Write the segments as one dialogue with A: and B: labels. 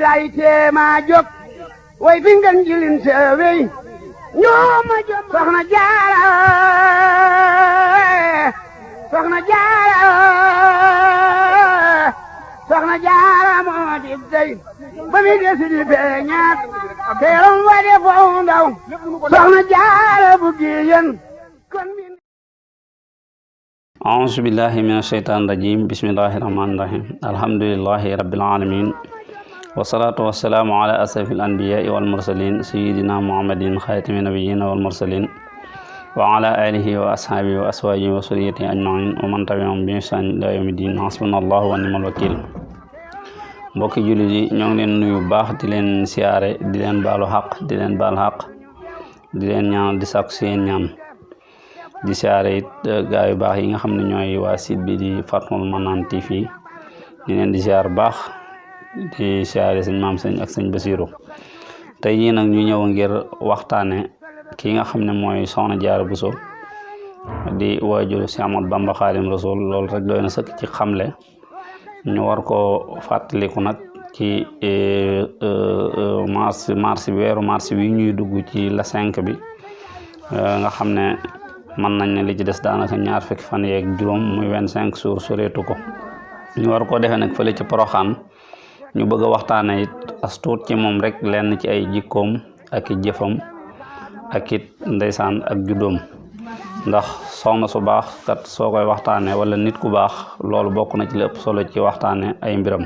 A: lay teema jóg way fi ngeen jilin seewey ñoo ma jóg soxna jaara moo di dey ba mi desi di feeñaat teeram wa de foo ndaw soxna jaara bu giyen kon mi
B: أعوذ بالله من الشيطان الرجيم بسم الله الرحمن الرحيم الحمد لله رب العالمين والصلاة والسلام على أشرف الأنبياء والمرسلين سيدنا محمد خاتم النبيين والمرسلين وعلى آله وأصحابه وأزواجه وذريته أجمعين ومن تبعهم بإحسان إلى يوم الدين حسبنا الله ونعم الوكيل mbokki jullit yi ñoo ngi leen nuyu baax di leen siyaare di leen baalu xaq di leen baal xaq di leen ñaan di sàkku seen ñaan di siyaare it gaa yu baax yi nga xam ne ñooy waa site bi di Fathoul Manane TV di leen di siyaar baax di siyaare sëñ maam sëñ ak sëñ Basiru tey ñii nag ñu ñëw ngir waxtaane ki nga xam ne mooy Soxna Jaara Buso di waajuru si Ahmadu Bamba Xaadimu Rasuul loolu rek doy na sëkk ci xamle ñu war ko fàttaliku nag ci mars bi weeru mars bi ñuy dugg ci la 5 bi nga xam ne mën nañ ne li ci des daanaka ñaar fukki fan yeeg juróom muy 25 jours soreetu ko ñu war koo defee nag fële ci Poroxaan ñu bëgg a waxtaane it as tuut ci moom rek lenn ci ay jikkoom ak i jëfam ak it ndeysaan ak juddoom ndax soxna su baax kat soo koy waxtaane wala nit ku baax loolu bokk na ci lépp solo ci waxtaane ay mbiram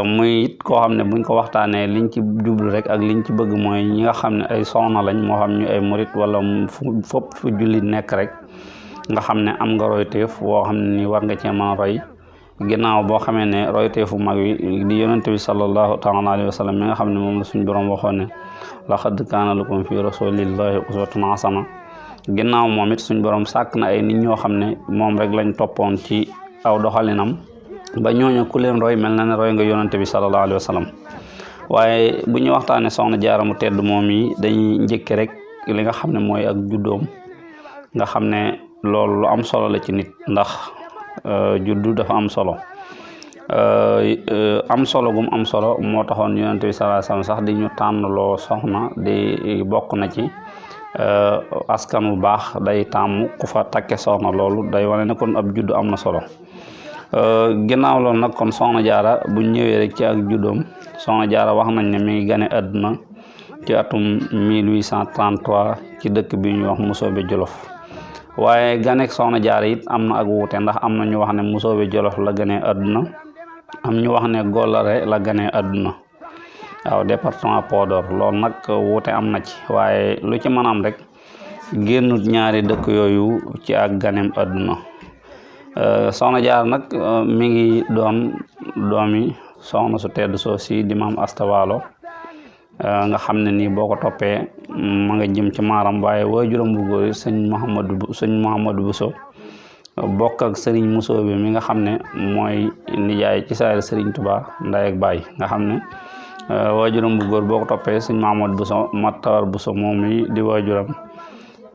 B: muy it koo xam ne buñ ko waxtaanee liñ ci jublu rek ak liñ ci bëgg mooy ñi nga xam ne ay soxna lañ moo xam ñu ay murit wala fopp fu jullit nekk rek nga xam ne am nga royteef woo xam ne ni war nga cee mën a roy ginnaaw boo xamee ne royteefu mag wi di yonente bi sallallahu taala alayhi wa sallam mi nga xam ne moom la suñ borom waxoon ne laqad kaana lakum fi rasulillahi uswatun hasana ginnaaw moom it suñ borom sàkk na ay nit ñoo xam ne moom rek lañ toppoon ci aw doxalinam ba ñooñu ku leen roy mel na ne roy nga yonante bi sallallahu alayhi wa sallam waaye bu ñu waxtaanee soxna jaara mu tedd moom yi dañuy njëkke rek li nga xam ne mooy ak juddoom nga xam ne loolu lu am solo la ci nit ndax juddu dafa am solo gum am solo moo taxoon yonante bi sallallahu alayhi wa sallam sax di ñu tànnloo soxna di bokk na ci askan wu baax day tàmm ku fa takke soxna loolu day wane ne kon ab juddu am na solo ginnaaw loolu nag kon soxna jaara buñ ñëwee rek ci ak juddoom soxna jaara wax nañ ne mi ngi gane àdduna ci atum 1833 ci dëkk bi ñuy wax Musoobe Jolof waaye ganek soxna jaara it am na ak wuute ndax am na ñu wax ne Musoobe Jolof la gane àdduna am ñu wax ne Golare la gane àdduna waaw département Podor loolu nag wuute am na ci waaye lu ci mën am rek génnut ñaari dëkk yooyu ci ak ganem àdduna soxna jaar nag mi ngi doon doomi soxna su tedd soo si di maam Asta Waalo nga xam ne nii boo ko toppee ma nga jëm ci maaram waaye waajuram bu góor sëñ Mouhamadou Bousso bokk ak sëriñ Musoo bi mi nga xam ne mooy nijaay ci saayir sëriñ Tuubaa nday ak baay nga xam ne waajuram bu góor boo ko toppee sëñ Mouhamadou Bousso Matar Bousso moom mi di waajuram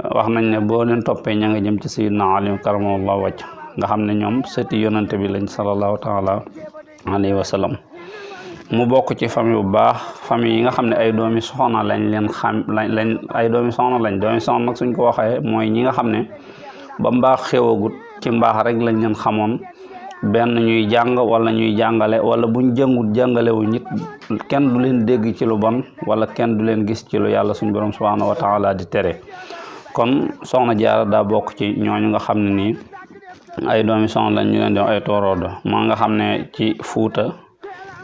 B: wax nañ ne boo leen toppee ña nga jëm ci Sayyidina Ali karamallahu wajh nga xam ne ñoom sëti yonante bi lañ sallallahu taala alayhi wa sallam mu bokk ci famille bu baax famille yi nga xam ne ay doomi soxna lañ leen xam lañ ay doomi soxna lañ doomi soxna nag suñ ko waxee mooy ñi nga xam ne ba mbaax xewagut ci mbaax rek lañ leen xamoon benn ñuy jàng wala ñuy jàngale wala buñ jàngut jàngalewu nit kenn du leen dégg ci lu bon wala kenn du leen gis ci lu yàlla suñ borom subhanahu wa taala di tere kon soxna jaara daa bokk ci ñooñu nga xam ne nii ay doomi soxna lañ ñu leen di ay tooroodo moo nga xam ne ci Fuuta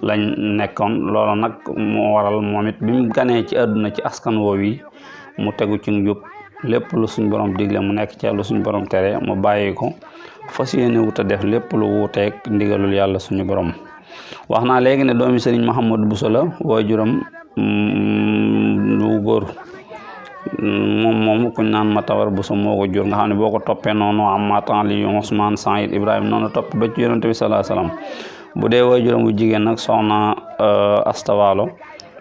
B: lañ nekkoon loolu nag moo waral moom it bi mu ganee ci àdduna ci askan woow yi mu tegu ci njub lépp lu suñ borom digle mu nekk ci lu suñ borom tere mu bàyyi ko fas yéene wut a def lépp lu wuuteeg ndigalul yàlla suñu borom wax naa léegi ne doomi sëriñ Mouhamadou Bousso la waajuram bu góor moom kuñ naan Matawar Bousso moo ko jur nga xam ne boo ko toppee noonu Amatan li Ousmane Saïd Ibrahima noonu topp ba ci yonante bi sallallahu alayhi wasallam bu dee waajuram bu jigéen nag soxna Asta Waalo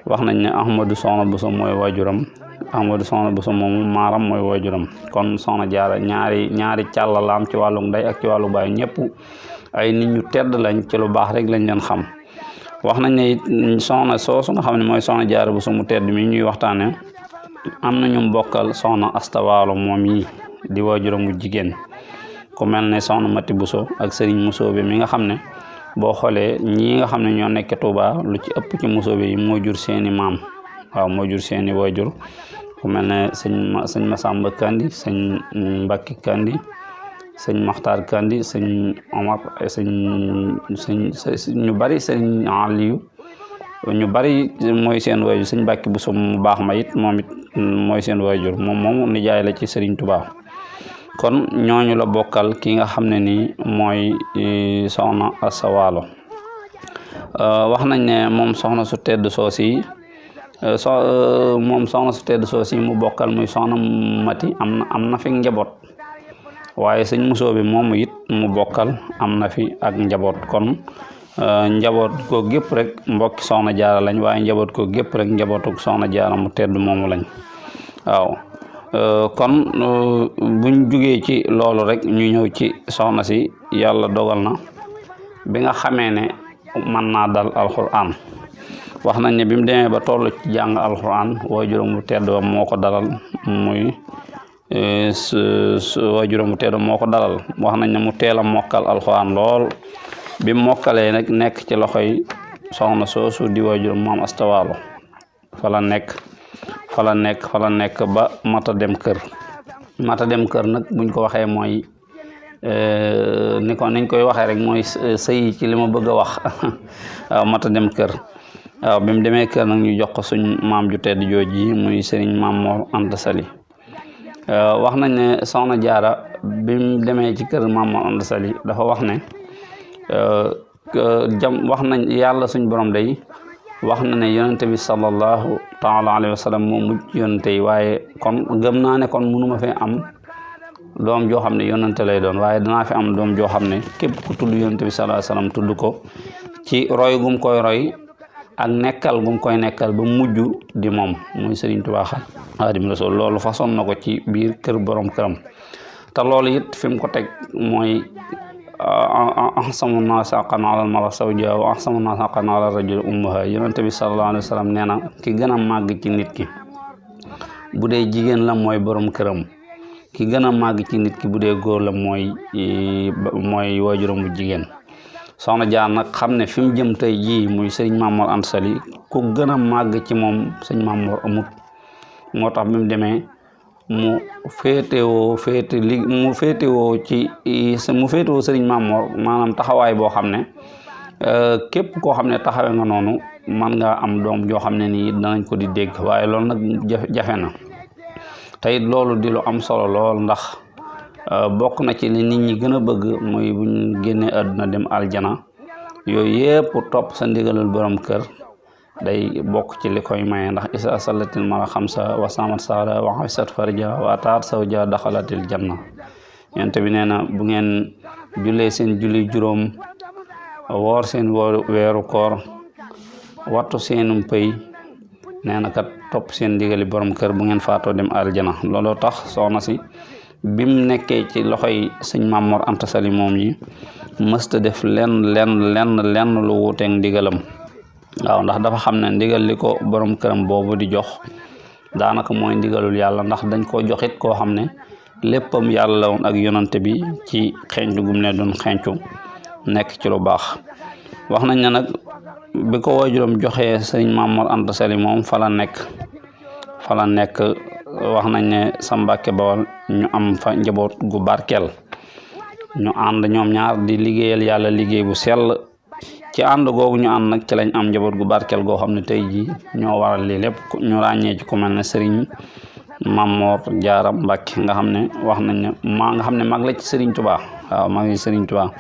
B: wax nañ ne Ahmadou Soxna Bousso mooy waajuram Ahmadou Soxna Bousso moomu maaram mooy waajuram kon soxna jaara ñaari càllalaam ci wàllu ndey ak ci wàllu baay ñëpp ay nit ñu tedd lañ ci lu baax rek lañ leen xam wax nañ ne it soxna soosu nga xam ne mooy soxna Jaara Buso mu tedd mi ñuy waxtaane am na ñu bokkal soxna Asta Waalo moom yi di waajuram mu jigéen ku mel ne soxna Mati Buso ak sëriñ Musoobe mi nga xam ne boo xoolee ñii nga xam ne ñoo nekk Tuuba lu ci ëpp ci Musoobe yi moo jur seeni maam waaw moo jur seeni waajur ku mel ne sëñ Masamba Kandi sëñ Mbakki Kandi sëñ Maxtaar Kandi sëñ Omar ñu bari sëñ Aliyu ñu bari mooy seen waajur sëñ Mbàkke Buso mu baax ma it moom it mooy seen waajur moom nijaay la ci Sëriñ Tuubaa kon ñooñu la bokkal ki nga xam ne nii mooy soxna Asta Waalo wax nañ ne moom soxna su tedd soosi mu bokkal muy soxna Mati am na fi njaboot waaye sëñ Musoobe moomu it mu bokkal am na fi ak njaboot kon njaboot ko gépp rek mbokki soxna Jaara lañ waaye njaboot ko gépp rek njabootuk soxna Jaara mu tedd moomu lañ waaw kon buñ jugee ci loolu rek ñu ñëw ci soxna si yàlla dogal na bi nga xamee ne mën naa dal alxuraan wax nañ ne bi mu demee ba toll ci jàng alxuraan waajuram mu tedd moo ko dalal muy waajuram mu tedd moo ko dalal wax nañ ne mu teel a mokkal alxuraan lool bi mokkalee nag nekk ci loxoy soxna soosu di waajuram Maam Asta Waalo fa la nekk ba mata dem kër nag buñ ko waxee mooy niñ koy waxee rek mooy sëy ci li ma bëgg a wax waaw mata dem kër waaw bi mu demee kër nag ñu jox ko suñ maam ju tedd jooji muy Sëriñ Maam Mor Anta Sali wax nañ ne soxna Jaara bi mu demee ci kër Maam Mor Anta Sali dafa wax ne wax nañ yàlla suñ borom day wax na ne yonente bi sallallahu taala alayhi wa sallam moo mujj yonente yi waaye kon gëm naa ne kon mënuma fi am doom joo xam ne yonente lay doon waaye danaa fi am doom joo xam ne képp ku tudd yonente bi sallallahu alayhi wa sallam tudd ko ci roy gum koy roy ak nekkal gum koy nekkal ba mujj di moom muy Sëriñ Tuubaa Xaadimu Rasuul loolu façon na ko ci biir kër borom këram te loolu it fi mu ko teg mooy ahsanu naasi haqqan alal mar'a zawjuha wa ahsanu naasi haqqan ala rajuli ummuha yonent bi sallallahu alayhi wa sallam nee na ki gën a màgg ci nit ki bu dee jigéen la mooy borom këram ki gën a màgg ci nit ki bu dee góor la mooy waajuram bu jigéen soxna Jaar nag xam ne fi mu jëm tey jii muy sëriñ Maam Mor Anta Sali ku gën a màgg ci moom sëñ Maam Mor amut moo tax bi mu demee mu féetewoo sëriñ Maam Mor maanaam taxawaay boo xam ne képp koo xam ne taxawe nga noonu man nga am doom joo xam ne nii danañ ko di dégg waaye loolu nag jafe na tey loolu di lu am solo lool ndax bokk na ci li nit ñi gën a bëgg muy buñ génnee àdduna dem aljana yooyu yëpp topp sa ndigalul borom kër day bokk ci li koy maye ndax isa sallatil mara xamsa wa samat sara wa xafisat farja wa ataat sawja daxalatil janna yonent bi nee na bu ngeen jullee seen julli juróom woor seen weeru koor wattu seenum pëy nee na kat topp seen ndigali borom kër bu ngeen faatoo dem aljana looloo tax soxna si bim nekkee ci loxoy sëñ Maam Mor Anta Sali moom yi mësta def lenn lu wuuteeg ndigalam waaw ndax dafa xam ne ndigal li ko borom këram boobu di jox daanaka mooy ndigalul yàlla ndax dañ koo joxit koo xam ne léppam yàlla la woon ak yonante bi ci xeeñtu gum ne doon xeeñtu nekk ci lu baax wax nañ ne nag bi ko waajuram joxee sëñ Maam Mor Anta Sali moom fa la nekk wax nañ ne sa Mbàkke Bawol ñu am fa njaboot gu barkeel ñu ànd ñoom ñaar di liggéeyal yàlla liggéey bu sell ci ànd googu ñu ànd nag ci lañ am njaboot gu barkeel goo xam ne tey jii ñoo waral lii lépp ñu ràññee ci ku mel ne sëriñ Maam Mor Jaara Mbàkke nga xam ne wax nañ ne mag la ci Sëriñ Tuubaa waaw mag yi Sëriñ Tuubaa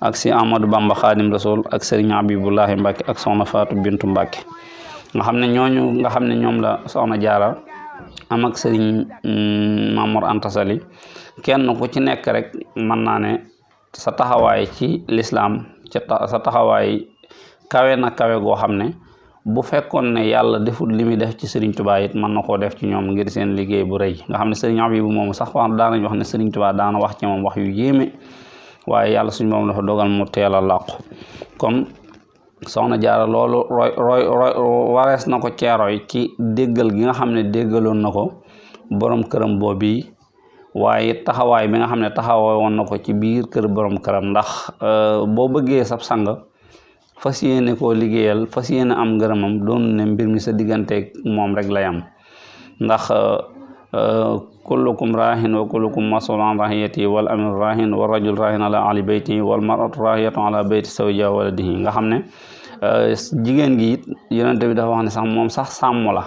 B: ak si Amadou Bamba Xaadim Rasul ak sëriñ Habibullahi Mbàkke ak soxna Faatu Bintu Mbàkke nga xam ne ñoom la soxna Jaara am ak sëriñ Maam Mor Anta Sali kenn ku ci nekk rek mën naa ne sa taxawaay ci lislaam sa taxawaay kawe na kawe goo xam ne bu fekkoon ne yàlla deful li muy def ci Sëriñ Tuubaa it mën na koo def ci ñoom ngir seen liggéey bu rëy nga xam ne sëriñ Habibu moomu sax daanañ wax ne Sëriñ Tuubaa daana wax ci moom wax yu yéeme waaye yàlla suñu moom dafa dogal mu teel a làqu kon soxna jaara loolu roy warees na ko ceeroy ci déggal gi nga xam ne déggaloon na ko borom këram boobu waaye taxawaay bi nga xam ne taxawaay woon na ko ci biir kër borom këram ndax boo bëggee sab sang fas yéene koo liggéeyal fas yéene am ngërëmam doon ne mbir mi sa digganteeg moom rek lay am ndax kullukum raahin wa kullukum mas'ulun an rahiyati wal amir raahin wa rajul raahin ala ali bayti wal mar'atu raahiyatun ala bayti zawjiha wa waladihi nga xam ne jigéen gi it yonente bi dafa wax ne sax moom sax sàmm la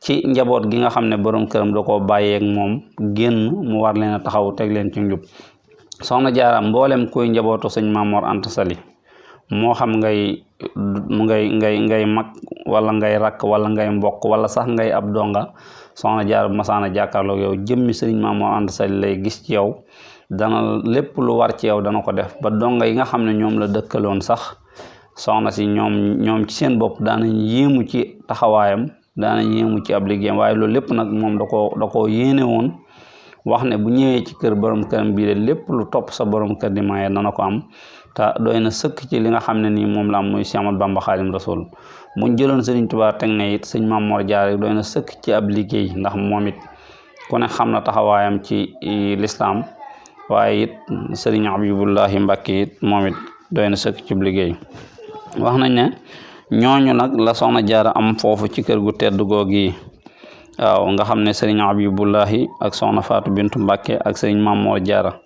B: ci njaboot gi nga xam ne borom këram da koo bàyyeeg moom génn mu war leen a taxaw teg leen ci njub soxna Jaara mboolem kuy njabootu sëñ Maam Mor Anta Sali moo xam ngay mag wala ngay rakk wala ngay mbokk wala sax ngay ab donga soxna Jaara bu masaana jàkkaarloog yow jëmmi sëriñ Maam Mor Anta Sali lay gis ci yow dana lépp lu war ci yow dana ko def ba donga yi nga xam ne ñoom la dëkkaloon sax soxna si ñoom ci seen bopp daanañ yéemu ci taxawaayam daanañ yéemu ci ab liggéeyam waaye loolu lépp nag moom da koo yéene woon wax ne bu ñëwee ci kër borom këram bii de lépp lu topp sa borom kër di maye dana ko am te doy na sëkk ci li nga xam ne nii moom la am muy Cheikh Ahmadou Bamba Xaadimu Rasuul buñ jëloon Sëriñ Tuubaa teg ne it sëñ Maam Mor Jaara doy na sëkk ci ab liggéey ndax moom it ku ne xam na taxawaayam ci lislaam waaye it Sëriñ Abibullahi Mbàkke it moom it doy na sëkk ci ab liggéey wax nañ ne ñooñu nag la soxna Jaara am foofu ci kër gu tedd googi waaw nga xam ne Sëriñ Abibullahi ak soxna Faatu Bintu Mbàkke ak Sëriñ Maam Mor Jaara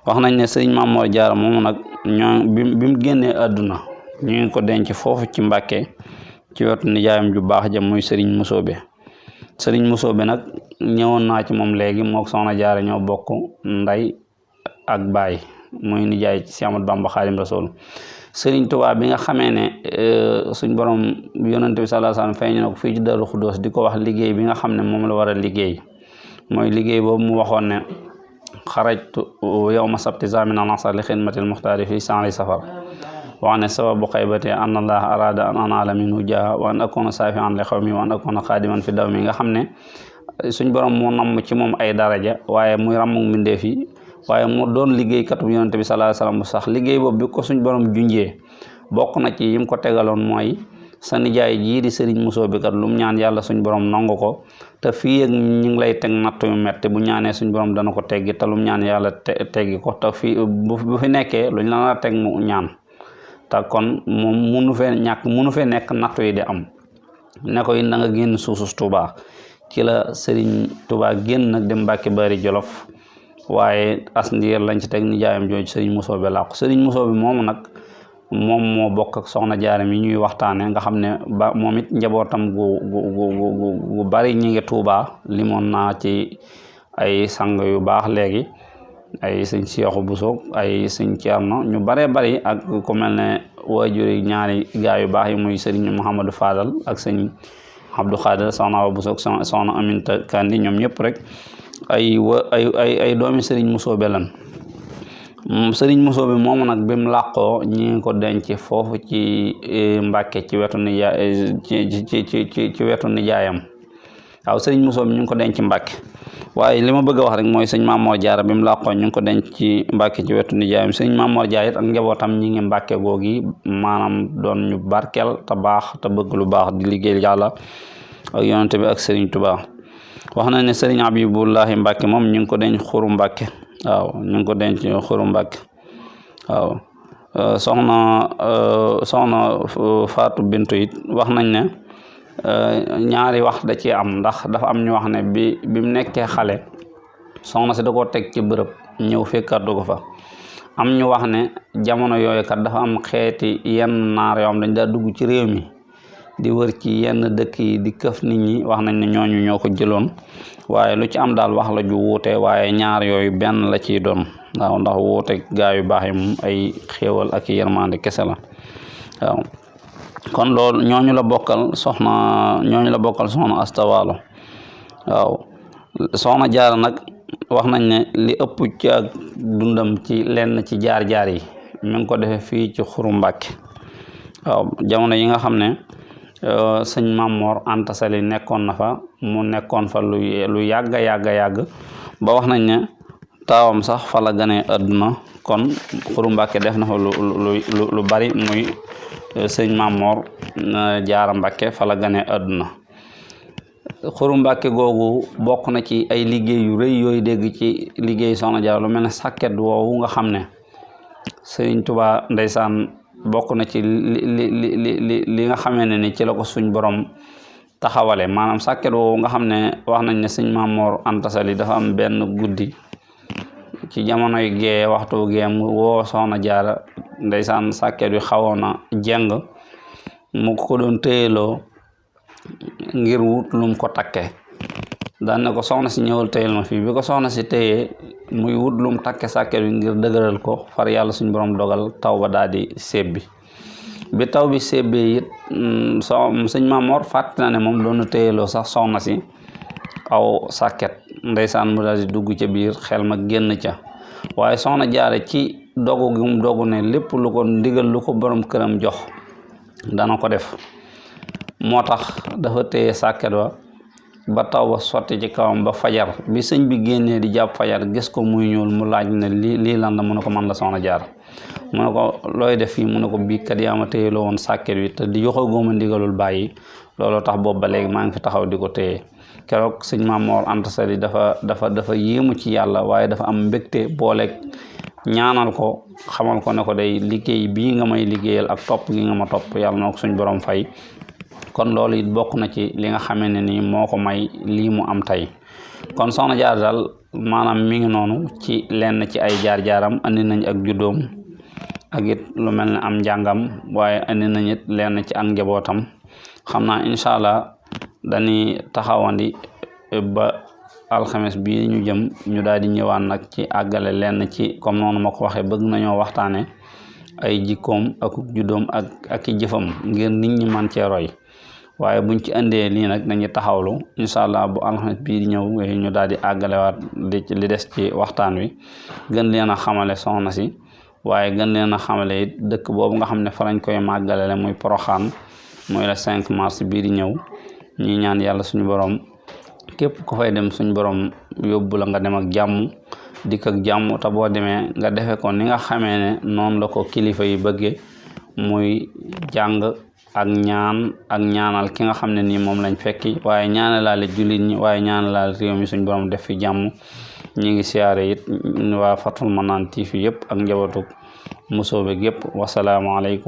B: wax nañ ne Sëriñ Maam Mor Jaara moomu nag bi mu génnee àdduna ñu ngi ko denc foofu ci Mbàkke ci wetu nijaayam ju baax ja muy Sëriñ Musoobe Sëriñ Musoobe nag ñëwoon naa ci moom léegi mook soxna Jaara ñoo bokk nday ak baay muy nijaay ci Cheikh Ahmadou Bamba Xaadimu Rasuul Sëriñ Tuubaa bi nga xamee ne suñ borom yonente bi sallallahu alayhi wasallam feeñ na ko fii ci Daaru Xuddoos di ko wax liggéey bi nga xam ne moom la war a liggéey mooy liggéey boobu mu waxoon ne xarajtu yawma sabti zaminan asar li xidmatil muxtaari fii sanri safar wax ne sababu xaybati an allah arada an anaala minhu jaa wa an akuna saafian li xawmi wa an akuna xaadiman fi daw mi nga xam ne suñ borom moo namm ci moom ay daraja waaye muy ràmmu mbindeef yi waaye mu doon liggéeykatu yonente bi sallallahu alayhi wasallam bu sax liggéey boobu bi ko suñ borom junjee bokk na ci yim ko tegaloon mooy sa nijaay jii di Sëriñ Musoobe kat lu mu ñaan yàlla suñ borom nangu ko te fii ak ñu ngi lay teg natt yu metti bu ñaanee suñ borom dana ko teggi te lu mu ñaan yàlla teggi ko te fii bu fi nekkee luñ la teg mu ñaan te kon moom munu fee nekk natt yi di am ne ko it da nga génn suusus Tuubaa ci la Sëriñ Tuubaa génn nag dem Mbàkke Bari Jolof waaye as ndiir lañ ci teg nijaayam jooju Sëriñ Musoobe làqu Sëriñ Musoobe moomu nag moom moo bokk ak soxna Jaara mi ñuy waxtaane nga xam ne ba moom it njabootam gu bari ñi ngi Tuubaa limoon naa ci ay sang yu baax léegi ay sëñ Seexu Buso ay sëñ Ceerno ñu baree bari ak ku mel ne waajuri ñaari gaa yu baax yi muy Sëriñ Mouhamadou Fadal ak sëñ Abdou Khadir soxna Awa Buso ak soxna Aminta Kandi ñoom ñëpp rek ay doomi Sëriñ Musoobe lan Sëriñ Musoobe moomu nag bi mu làqoo ñi ngi ko denc foofu ci Mbàkke ci wetu nijaay ci wetu nijaayam waaw Sëriñ Musoobe ñu ngi ko denc Mbàkke waaye li ma bëgg a wax rek mooy sëñ Maam Mor Jaara bi mu làqoo ñu ngi ko denc ci Mbàkke ci wetu nijaayam sëñ Maam Mor Jaara it ak njabootam ñi ngi Mbàkke googi maanaam doon ñu barkeel te baax te bëgg lu baax di liggéey yàlla ak yonente bi ak Sëriñ Tuubaa wax na ne Sëriñ Abibullahi Mbàkke moom ñu ngi ko denc Xuru Mbàkke waaw ñu ngi ko denc Xuru Mbàkke waaw soxna Faatu Bintu it wax nañ ne ñaari wax da ci am ndax dafa am ñu wax ne bi mu nekkee xale soxna si da koo teg ci bërëb ñëw fekkatu ko fa am ñu wax ne jamono yooyu kat dafa am xeeti yenn naar yoo xam dañ daa dugg ci réew mi di wër ci yenn dëkk yi di këf nit ñi wax nañ ne ñooñu ñoo ko jëloon waaye lu ci am daal wax la ju wuute waaye ñaar yooyu benn la ciy doon waaw ndax wuute gaa yu baax yi moom ay xéewal ak yërmande kese la waaw kon loolu ñooñu la bokkal soxna Asta Waalo waaw soxna Jaara nag wax nañ ne li ëpp ci ak dundam ci lenn ci jaar-jaar yi mi ngi ko defee fii ci Xuru Mbàkke waaw jamono yi nga xam ne sëñ Maam Mor Anta Sali nekkoon na fa mu nekkoon fa lu yàgg ba wax nañ ne taawam sax fa la ganee àdduna kon Xuru Mbàkke def na fa lu bari muy sëñ Mamor Jaara Mbàkke fa la ganee àdduna Xuru Mbàkke googu bokk na ci ay liggéey yu rëy yooyu dégg ci liggéey Soxna Jaara lu mel ne sàkket woowu nga xam ne Sëriñ Tuubaa ndeysaan bokk na ci li nga xamee ne ni ci la ko suñ borom taxawale maanaam sàkket woowu nga xam ne wax nañ ne sëñ Mamor Anta Sali dafa am benn guddi ci jamonoy gee waxtu gee mu woo Soxna Jaara ndeysaan sàkket wi xawoon na jeng mu ko doon téyeloo ngir wut lum ko takke daan ne ko soxna si ñëwal téyel ma fii bi ko soxna si téyee muy wut lum takke sàkket wi ngir dëgëral ko far yàlla suñ borom dogal taw ba daal di sebbi bi taw bi sebbee it sëñ Mamor fàtte na ne moom doon na téyeloo sax soxna si aw sàkket ndeysaan mu daal di dugg ca biir xel ma génn ca waaye Soxna Jaara ci dogu gi mu dogu ne lépp lu ko ndigal lu ko borom këram jox dana ko def moo tax dafa téye sàkket wa ba taw ba sotti ci kawam ba fajar bi sëñ bi génnee di jàpp fajar gis ko muy ñuul mu laaj ne lii lan la mu ne ko man la Soxna Jaara mu ne ko looy def fii mu ne ko bii kat yaa ma téye loo woon sàkket wi te di joxo góoma ndigalul bàyyi looloo tax boobu ba léegi maa ngi fi taxaw di ko téye keroog sëñ Mamor Anta Sali dafa yéemu ci yàlla waaye dafa am mbégte booleeg ñaanal ko xamal ko ne ko day liggéey bii nga may liggéeyal ak topp gi nga ma topp yàlla na ko suñ borom fay kon loolu it bokk na ci li nga xamee ne nii moo ko may lii mu am tey kon Soxna Jaara daal maanaam mi ngi noonu ci lenn ci ay jaar-jaaram andi nañ ak juddoom ak it lu mel ne am njàngam waaye andi nañ it lenn ci ak njabootam xam naa incha allah dañuy taxawandi ba alxames bii ñu jëm ñu daal di ñëwaat nag ci àggale lenn ci comme noonu ma ko waxee bëgg nañoo waxtaane ay jikkoom ak juddoom ak i jëfam ngir nit ñi man cee roy waaye buñ ci indee lii nag dañuy taxawlu incha allah bu alxames bii di ñëw ñu daal di àggalewaat li des ci waxtaan wi gën leen a xamale soxna si waaye gën leen a xamale it dëkk boobu nga xam ne fa lañ koy màggalale muy Poroxaan muy le 5 mars bii di ñëw ñi ñaan yàlla suñu borom képp ku fay dem suñu borom yóbbu la nga dem ak jàmm dikk ak jàmm te boo demee nga defe ko ni nga xamee ne noonu la ko kilifa yi bëggee muy jàng ak ñaan ak ñaanal ki nga xam ne nii moom lañ fekki waaye ñaanalaale jullit ñi waaye ñaanalaale réew mi suñu borom def fi jàmm ñi ngi siyaare it waa Fathul Manaan TV yëpp ak njabootu Musoobe yëpp wasalaamaaleykum